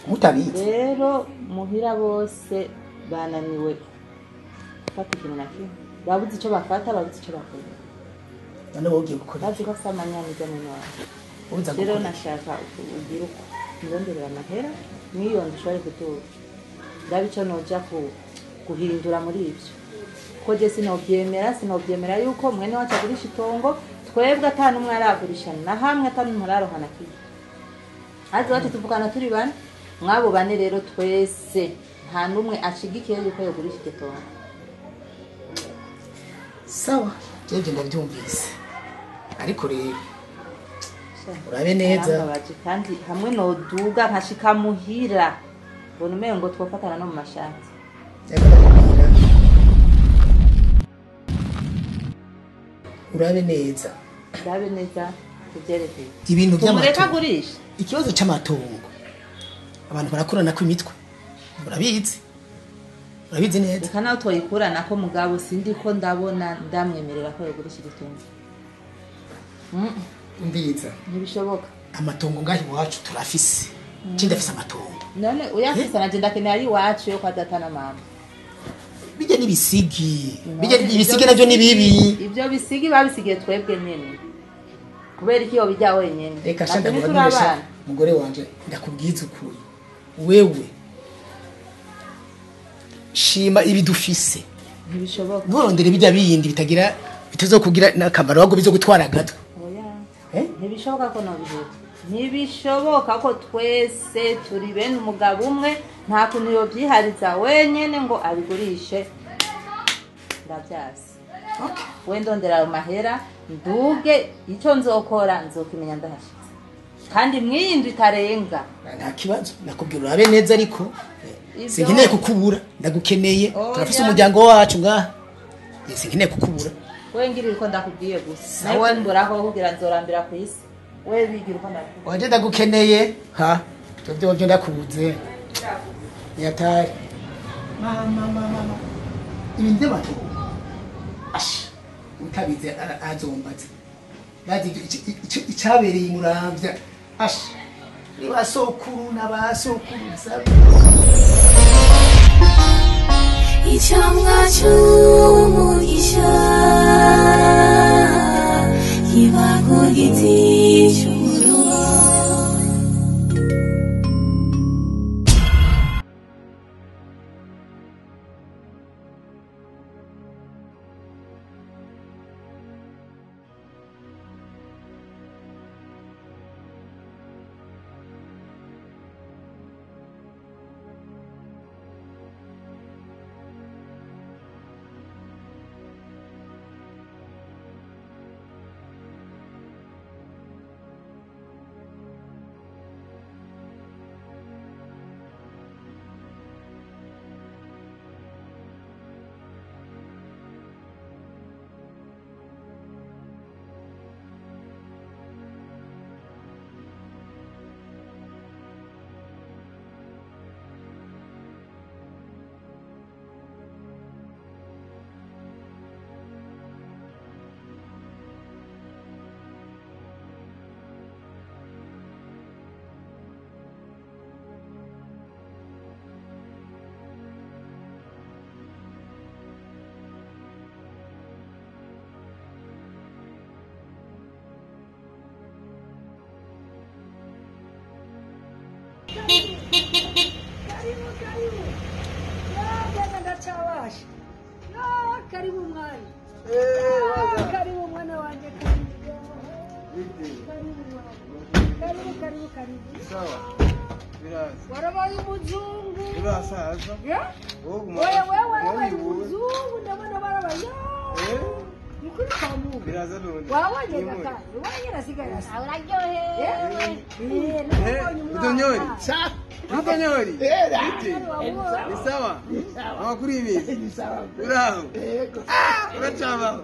Mutabizi rero muhira bose bananiwe gufata ikintu na kimwe, babuze icyo bafata, babuze icyo bakora. None wowe ugiye gukora? Bazi ko afite amanyamiga mwene wawe. Uza Rero gukora? Nashaka ugire uko nzonderera amahera n'iyo nzu ushobore kuduga, ndabe ico noja guhindura muri ivyo, ko je sinovyemera, sinovyemera yuko mwene wacu agurisha itongo, twebwe ata n'umwe aragurisha na hamwe, ata n'umwe araroha na kimwe. Hazi iwacu tuvugana turi bane, mwabo bane rero twese nta n'umwe ashigikiye yuko yogurisha iryo tongo. Sawa, jewe ndabyumvise, ariko rero urabe neza. Arambabaje, kandi hamwe noduga nkashika muhira mbona umengo ngo twofatana no mu mashati. Reka ndakubwira, urabe neza. Ndabe neza kuvyerekeye ibintu tumureke by'amatongo. Agurisha. Ikibazo c'amatongo abantu barakorana ko imitwe, urabizi, urabizi neza. Reka nawe twoyikurana ko, mugabo sindi ko ndabona ndamwemerera ko yogurisha iri tungo. Mbiza. Ntibishoboka. Amatongo ngaho iwacu turafise, je ndafise amatongo. None uyafise, nanje ndakeneye ari iwacu yo kwa data na mama. Bijya n'ibisigi, bijya ibisigi navyo ni bibi. Ivyo bisigi babisigiye twebwe nyene, kubera iki yobijya wenyene? Reka sha. Natwe ntituri Ndaguhanisha abana. mugore wanje, ndakubwiza ukuri, wewe shima ibi dufise. Ntibishoboka. Nturondere bijya bindi bitagira, bitazokugira n'akamaro, ahubwo bizogutwara gato. Oya. Eh? Ntibishoboka ko nobiheba, ntibishoboka ko twese turi bene umugabo umwe, nta kuntu yobyihariza wenyene ngo abigurishe, ndavyasi. Okay. We ndondera ayo mahera nduge, icyo nzokora nzokimenya ndahashitse, kandi mw'iyi ndwi itarenga. Nta kibazo, nakubwira urabe neza, ariko sinkeneye kukubura, ndagukeneye. Oya. Turafise umuryango wacu ngaha. Sinkeneye kukubura. We ngirira uko ndakubwiye gusa. Sawa. Nawe mburaho kugira nzorambira ku isi, we bigira uko ndakubwiye. Wanje ndagukeneye, ha ivyo byo ndakubuze yatari mama mama mama, ibintu by'amatongo asha utabize azombaza bazi icabereye imuramvya, asha ni ba sokuru na ba sokuruza. Icyamwa cy'umugisha kiba ku giti cy'umuruho. Karibu, karibu. Ya, ndacabasha. Ya, karibu mwana. Ya, karibu mwana wanje, karibu. Karibu karibu karibu. Sawa. Biraza. Warabaye umuzungu. Urasaza. Wewe wewe warabaye umuzungu ndabona barabaye. Mukuru kwa Mungu. Biraza none. Wabonye kaka. Wabonye nasigara. Uraryohewe. Udonyori. Udonyori. Ni sawa. Amakuru y'ibintu. Ni sawa. Uraho. Yego. Uracabaho.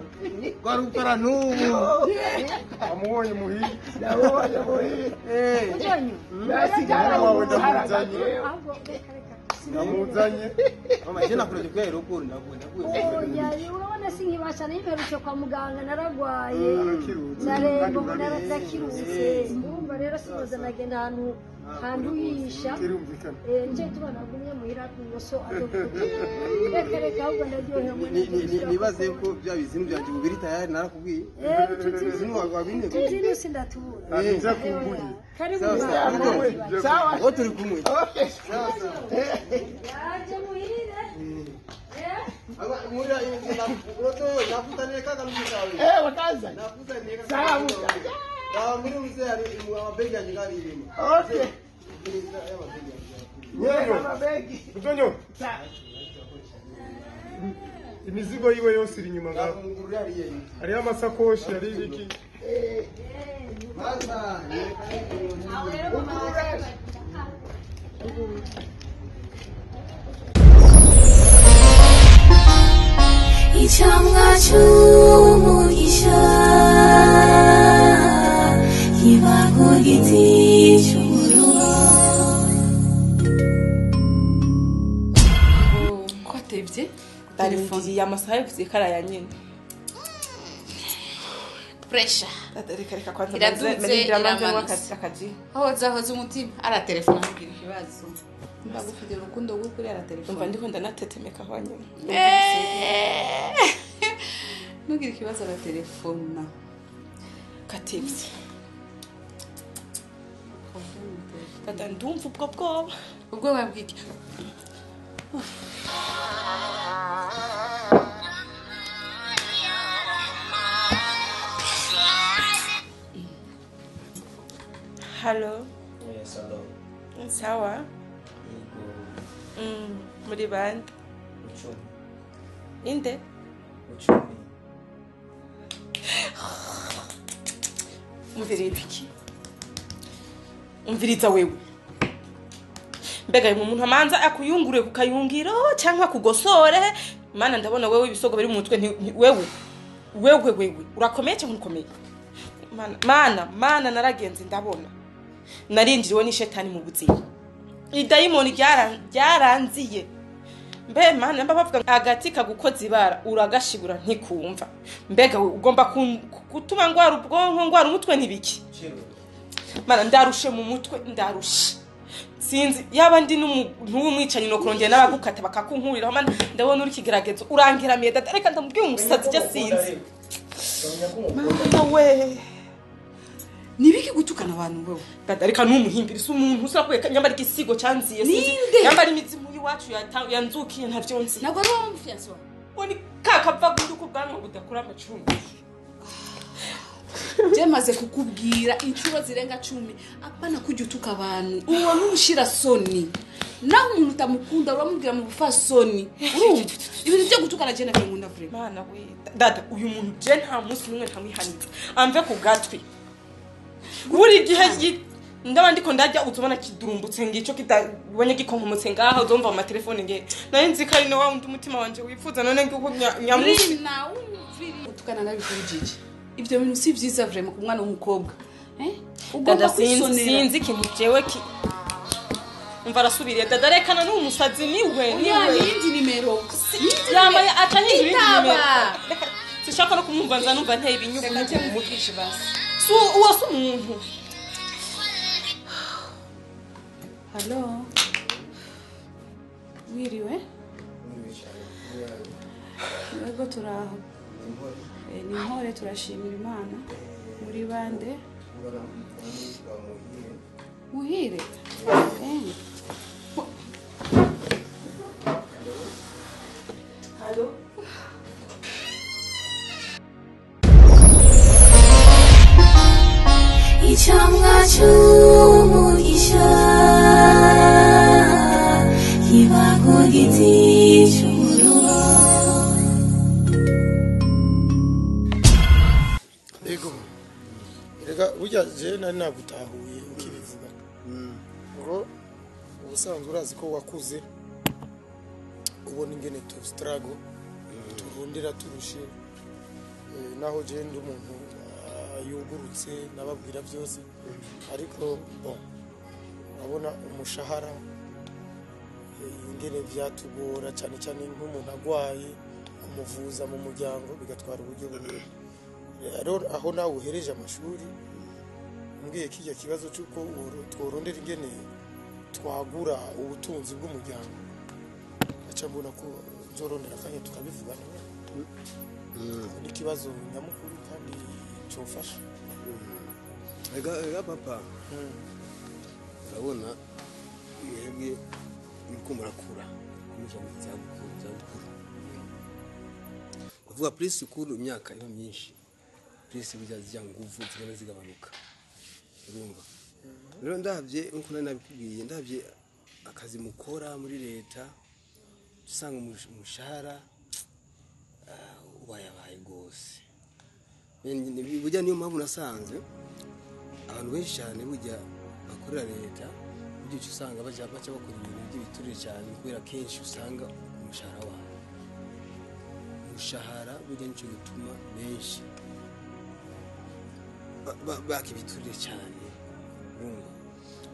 Rwarukora n'ubu. Wamubonye muhire. Ndabonye muhire. Udonyo. Mwana wawe ndamuzanye. Ndamuzanye. Mama je nakuroje kwa aeroport ndakuye ndakuye. Oya, urabona sinkibasha niherutse kwa muganga naragwaye. Arakirutse. Narembo narakirutse. Urumva rero sinoza nagenda ahantu handuyisha. Kirumvikana. Nje tubana gumye muhira ngo so adokuta. Reka reka ahubwo ndaryohewe. Nibaze ko bya bizinu byanje bubiri tayari narakubwiye. Bizinu wabine. Tuzinu sindatubura. Nibyo akumbuye. Karibu. Sawa Sawa. Aho turi kumwe. Okay. Sawa sawa. Yaje muhire. Aba mura uroto nakuzaniye kaka mutawe. Wakaza. Nakuzaniye kaka. Sawa. Sawa muri mzee ari amabegi yanjye ngari irimo. Okay. Yego. Amabegi. Mutonyo. Sawa. Imizigo yiwe yose iri inyuma ngaho. Hariho amasakoshi, hariho ibiki. Icamwa c'umugisha kiba ku giti c'umuruho. Ko atevye? Telefone amasaha yavuze ko araya nyine. Pressure. Reka reka kwanza Iraduze, manze iramanutse. akaji. Hoza hoza umutima aratelefona ambwira ikibazo. Mba gufite urukundo rw'ukuri aratelefona. Umva ndiko ndanatetemeka aho nyine. Ntugire ikibazo aratelefona. Katevye. Dada ndumva ubwo bwoba. Ubwoba bw'iki? Hello. Yes, hello. Sawa. Yego. Muri bande. Uchumi. Inde? Uchumi. Umviriza iki? Umviriza wewe. Mbega uyu muntu amanza akuyungure ku kayungiro cyangwa akugosore. Mana ndabona wewe ibisogo biri mu mutwe wewe. Wewe wewe urakomeye cyangwa ntukomeye? Mana mana mana naragenze ndabona. Narinjiriwe n'ishetani mu buzima. Idayimoni ryaranziye. Mbe mana mba bavuga agati kagukoza ibara uragashibura ntikumva. Mbega we ugomba gutuma ngwara ubwonko ngwara umutwe nibiki? Mana ndarushe mu mutwe ndarushe. Sinzi yaba ndi n'umuntu w'umwicanyi no kurongera n'abagukata bakakunkuriraho mana ndabona uri kigeragezo urangeramiye dada reka ndamubwiye umusazi je sinzi. Mama we Nibiki gutukana abantu wewe? Dada reka numuhimbira si umuntu usakwe nyambara igisigo cyanziye sinzi nyambara imizimu y'iwacu yanzukiye ntavyo nzi. Ntabwo ari wowe mufiyanse wawe. Ngo ni kakava gundi ko ubwanwa budakura amacumbi. Jemaze kukubwira inshuro zirenga 10 apana kujya utuka abantu. Uwo n'ushira soni. Naho umuntu utamukunda uramubwira mu bufasoni. Urumva? Ibintu byo gutukana je nabyo nkunda vraiment. Mana we dada uyu muntu je nta munsi n'umwe ntamwihanitse. Amve ku gatwi. Buri gihe ndaba ndiko ndajya uzobona kidurumbutse ngico kitabonye gikonkomotse ngaha uzomva mu telefone nge nari nzi ko ari no wa undi umutima wanje wifuza none nguko nyamusi Rina umviri utukana nabikujije. Ibyo bintu si vyiza vraiment ku mwana w'umukobwa. Ugomba kwisonera. Sinzi ikintu jewe ki umva arasubiriye dada rekana n'umusazi niwe niwe. Yindi nimero. Yambaye atanyinjira indi nimero. Sishaka no kumwumva nza numva nteye ibinyugu nyugu mugisha basi. Su uwo si umuntu. Hello. Wiriwe? Yego turaho. Ni intore turashimira Imana. Muri bande? Muhire. Hello. Icamwa c'umugisha kiba ku giti c'umuruho. Ego. Rega burya je nari nagutahuye ukibivuga. Ngo ubusanzwe urazi ko wakuze ubona ingene tu struggle turundira turushe, naho je ndi umuntu yugurutse nababwira byose, ariko bon urabona umushahara ingene byatugora cyane cyane nk'umuntu agwaye kumuvuza mu muryango bigatwara uburyo bunini. Rero aho nawe uhereje amashuri mbwiye kijya kibazo cy'uko tworondera ingene twagura ubutunzi bw'umuryango, aca mbona ko nzorondera akanya tukabivugana. Ni ikibazo nyamukuru kandi cyofasha. Ega papa, urabona mwebwe muriko murakura muja mu zabukuru, kuvuga plus kuru imyaka iba myinshi plus bijya zijya nguvu zigenda zigabanuka, urumva. Rero ndavye nkuko nari nabikubwiye, ndavye akazi mukora muri leta usanga umushahara ubayabaye gose. Burya niyo mpamvu nasanze abantu benshi cyane burya bakorera leta, burya uca usanga baca bakora ibintu by'ibiturire cyane, kubera kenshi usanga umushahara wabo, umushahara burya nicyo gituma benshi baka ibiturire cyane, urumva.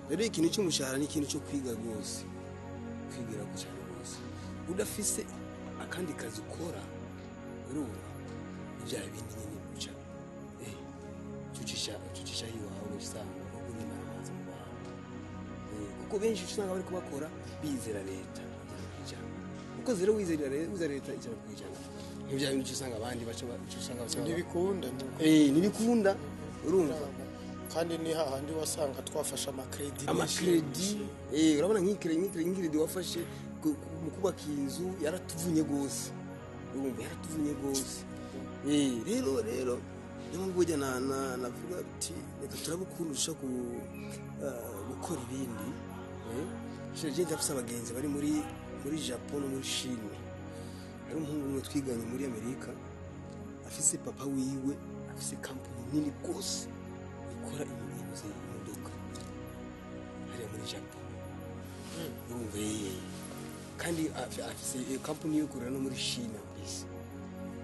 Rero ikintu cy'umushahara ni ikintu cyo kwiga rwose, kwigira ko cyane rwose. Udafise akandi kazi ukora, urumva ibya bindi nyine uca ucucisha iwawe, usanga uri amazi mu bantu, kuko benshi usanga bari kubakora bizera leta 100%, kuko zero wizera leta 100%, n'ibya bindi usanga abandi baca usanga ntibikunda, ntibikunda, urumva. Kandi ni hahandi wasanga twafashe amakredi, urabona nk'ikiredi wafashe mu kubaka inzu yaratuvunye gose, urumva yaratuvunye gose. Rero niyo mpamvu burya navuga ati reka turabukundusha gukora ibindi. Je ndafise abagenzi bari muri Japon no muri Chine. Hari umuhungu umwe twiganye muri Amerika afise papa wiwe afise company nini gose ikora ibintu imodoka hariya muri Japon, urumva. Kandi afise company yo kurera no muri China mbese.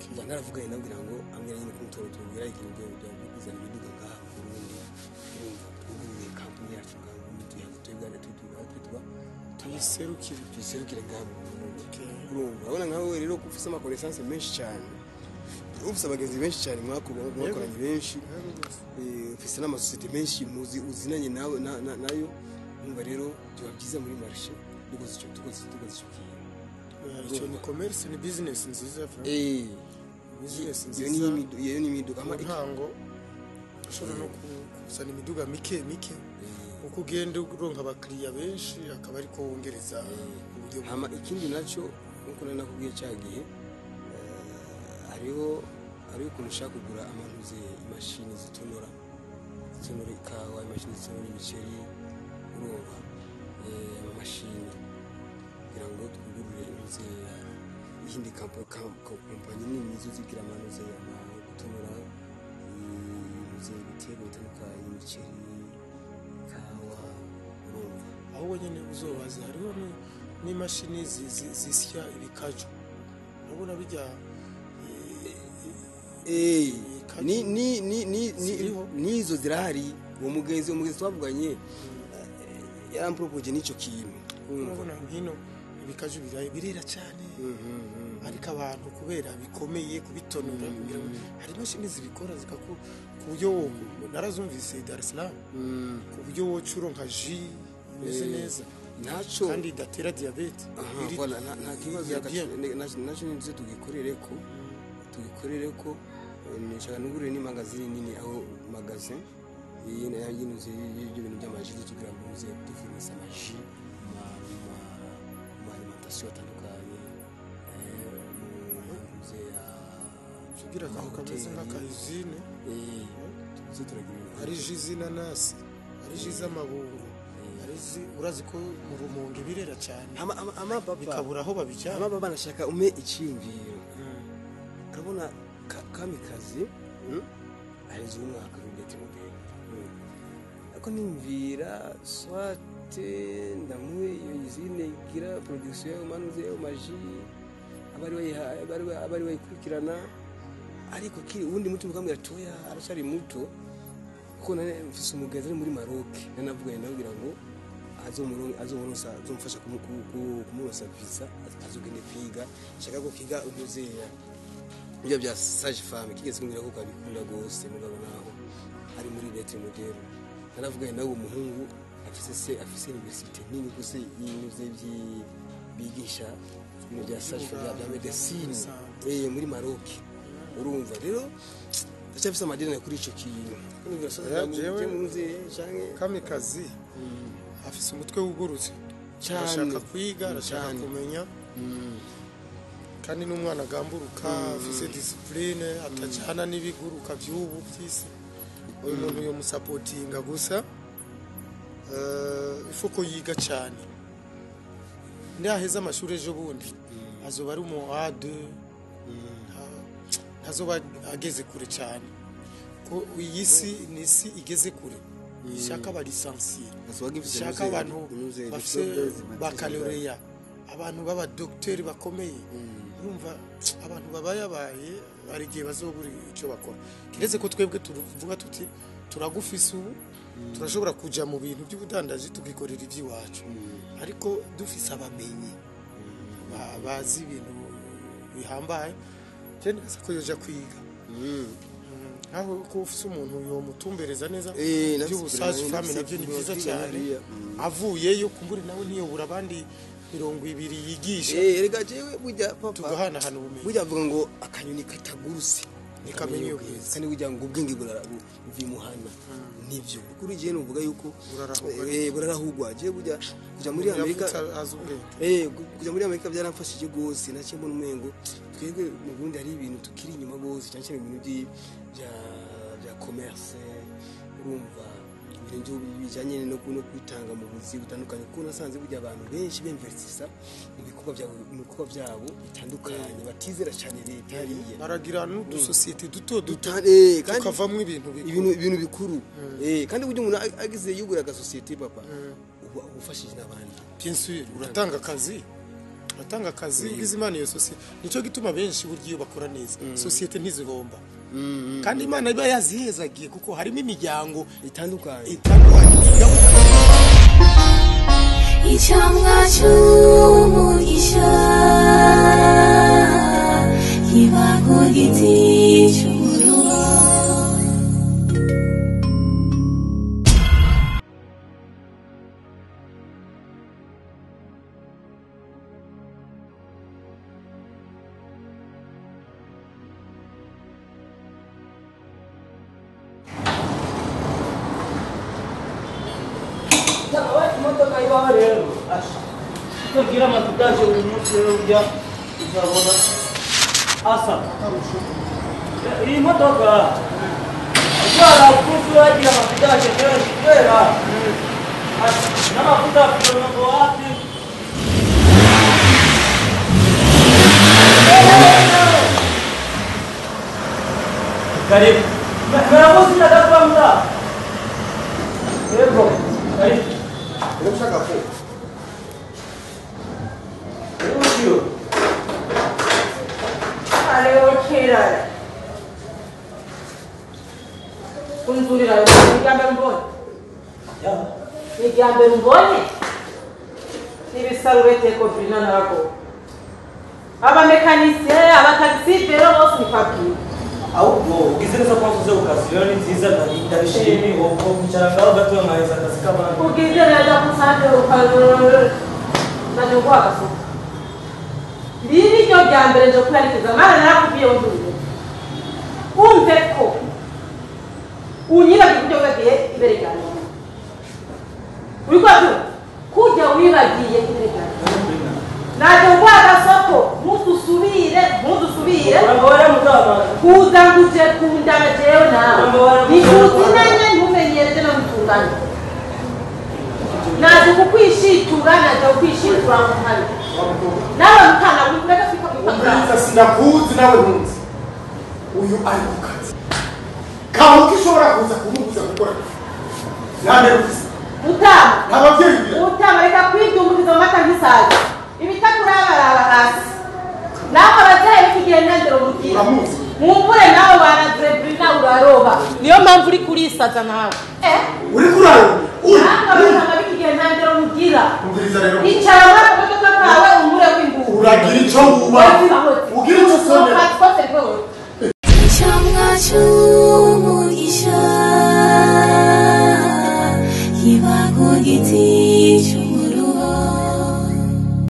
Mva naravuganye nabwira ngo ambwira nyine kumutora tubwira ikintu byo kuzana imiduga ngaha mu Burundi, urumva twuguruye company yacu ngaha mu Burundi, tuyagana tuba tuyiserukire ngaha mu Burundi, urumva. Urabona nkawe rero ko ufise ama connaissance menshi cyane, ufise abagenzi benshi cyane mwakoranye benshi, ufise n'amasosiyete menshi muzi uzinanye nawe nayo, urumva. Rero biba byiza muri marché dukoze icyo kintu. Icyo ni commerce, ni business nziza. Business nziza. Iyo ni imiduga ntango ushobora no kuzana imiduga mike mike, uko ugenda uronka abakiriya benshi akaba ariko wongereza uburyo. Hama ikindi nacyo nkuko nari nakubwiye cya gihe, hariho ukuntu ushaka kugura amanuze imashini zitonora ikawa, imashini zitonora imiceri, urumva, amamashini kugira ngo twugurure inzu iyindi kompanyi nini zo zigira amanuze gutonora inzu ibiterwa bitandukanye, imiceri, ikawa, urumva. Ahubwo nyine uzobaze hariho n'imashini zisya ibikaju, urabona bijya nizo zirahari. Uwo mugenzi twavuganye yarampropoje n'icyo kintu. Urabona nkino ibikaju birera cyane, ariko abantu kubera bikomeye kubitonora, kugira ngo hari imashini zibikora zikaku ku buryo narazumvise Dar es Salaam, ku buryo woca nka jus imeze neza ntaco kandi idatera diabete. Voilà, nta kibazo nacyo nizo tugikorere ko nshaka nugurire ni magazine nini, aho magazine yinuze y'ibintu by'amaji, tugira ngo muze dufurisa amaji mu alimentation atandukanye, tugira akantu kameze nk'akayizine, Tuze turagira ibintu. Ari jus z'inanasi, ari jus z'amabungo, ari urazi ko mu Rumonge birera cyane. Ama papa bikabura aho babijyana. Ama papa nashaka ume icyiyumviro. Urabona Kamikazi aheze umwaka w'indete modeli. Ariko nimvira swate ndamuhe iyo izine igira production yayo manuze yayo maji abari bayikurikirana, ariko kiri uwundi muti mukambwira toya aracyari muto, kuko nane mfise umugenzi ari muri Maroc nanavuganye nawe kugira ngo azomuronsa azomufasha kumuronsa visa azogende kwiga, shaka ko kiga umuzeya ibyo bya sage femme kigeze kumbwira ko kabikunda gose, mugabo naho ari muri lettre modèle. Naravuganye nawe umuhungu afise se afise université nini gose yinyuze bigisha ibintu bya sage femme bya medecine muri Maroc. Urumva rero ndacyafise amadeni kuri ico kintu. Kamikazi afise umutwe wugurutse cyane, arashaka kwiga, arashaka kumenya, kandi n'umwana agamburuka, afise discipline, atajana n'ibiguruka by'ubu by'isi. Uyu muntu yo musapotinga gusa ifuko yiga cyane, ndaheza amashuri ejo bundi azoba ari mu A2, ntazoba ageze kure cyane, ko iyi si ni isi igeze kure, ishaka aba licencié, ishaka abantu bafise baccalauréat, abantu baba docteur bakomeye. Urumva abantu babayabaye hari igihe bazobura icyo bakora, kiretse ko twebwe tuvuga tuti turagufise ubu, turashobora kuja mu bintu by'ubudandaji tukikorera iby'iwacu, ariko dufise abamenyi bazi ibintu bihambaye. Je nibaza ko yoja kwiga nkaho ko ufise umuntu yomutumbereza neza by'ubusaje femme, navyo ni byiza cyane. Avuyeyo kumbure nawe ntiyobura abandi 20 yigisha. Erega jewe burya papa tugahanahana ubumenyi. Burya avuga ngo akanyoni katagurutse ntikamenya ubwiza, kandi burya ngo ubwenge buravimuhana. Nivyo kuri je nuvuga yuko burarahugwa. Je burya kuja muri Amerika kuja muri Amerika byaramfashije gose, naciye mbona umengo twebwe mu Burundi hari ibintu tukiri inyuma gose, cyane cyane ibintu bya commerce, urumva ibintu bijanye no kwitanga mu buzi butandukanye, kuko nasanze burya abantu benshi bemvestisa mu bikorwa byabo bitandukanye, batizera cyane leta hariya, baragira n'udusosiyete duto duto tukavamwo ibintu ibintu bikuru. Kandi burya umuntu agize yugura agasosiyete papa uba ufashije n'abandi, bien sûr uratanga akazi, uratanga akazi ugize Imana iyo sosiyete. Nico gituma benshi burya iyo bakora neza sosiyete ntizihomba, kandi Imana iba yazihezagiye, kuko harimo imiryango itandukanye. Icamwa c'umugisha kiba ku giti c'umuruho. Utagira amatudaje uyu munsi rero ujya uzabona asa iyi modoka itwara kuko wagira amatudaje kenshi kubera n'amavuta ngo wapi. Karibu meramuzi ndakwa mda yego karibu ndashaka ko Nigambe mbone nibisarubete ko vina nako abamekanisiye abataxi rero bose nifabwiye ahubwo ugize neza ko wavuze ukasiyo ni nziza ndabishimiye uko kwicara ngaho gato nkaheza akazi k'abandi ugize neza kusanze ukananyogwa agasuka riri ryo rya mbere nje kuyarekeza mana narakubwiye wumve umve ko unyibagiye ibyo wibagiye ibere ryanjye uriko kujya wibagiye ibere ryanjye naje ngwa agasoko ntudusubire ntudusubire kuza nguje kundana jewe nawe nikuzi Naje kukwishitura, naje kukwishitura ngo mpari. Nawe mutana ureka fika Umviriza, sinakuzi nawe ntunzi. Uyu ari ku kazi. Kaho kishobora kuza kumubuza gukora. Nande rufise. Mutama. Abavyeyi ugira. Mutama, reka kwidumbukiza mu mata nk'isazi. Ibitakurabaraba hasi. Nawe abavyeyi b'ikigihe ntandero mugira. Uramuzi. Mwumvure nawe waradrebrina uraroba. Niyo mpamvu uri kurisaza nawe. Uri kuraroba. Nawe abatama b'ikigihe ntandero mugira. Umviriza rero. Icara muri ako modoka kawe umure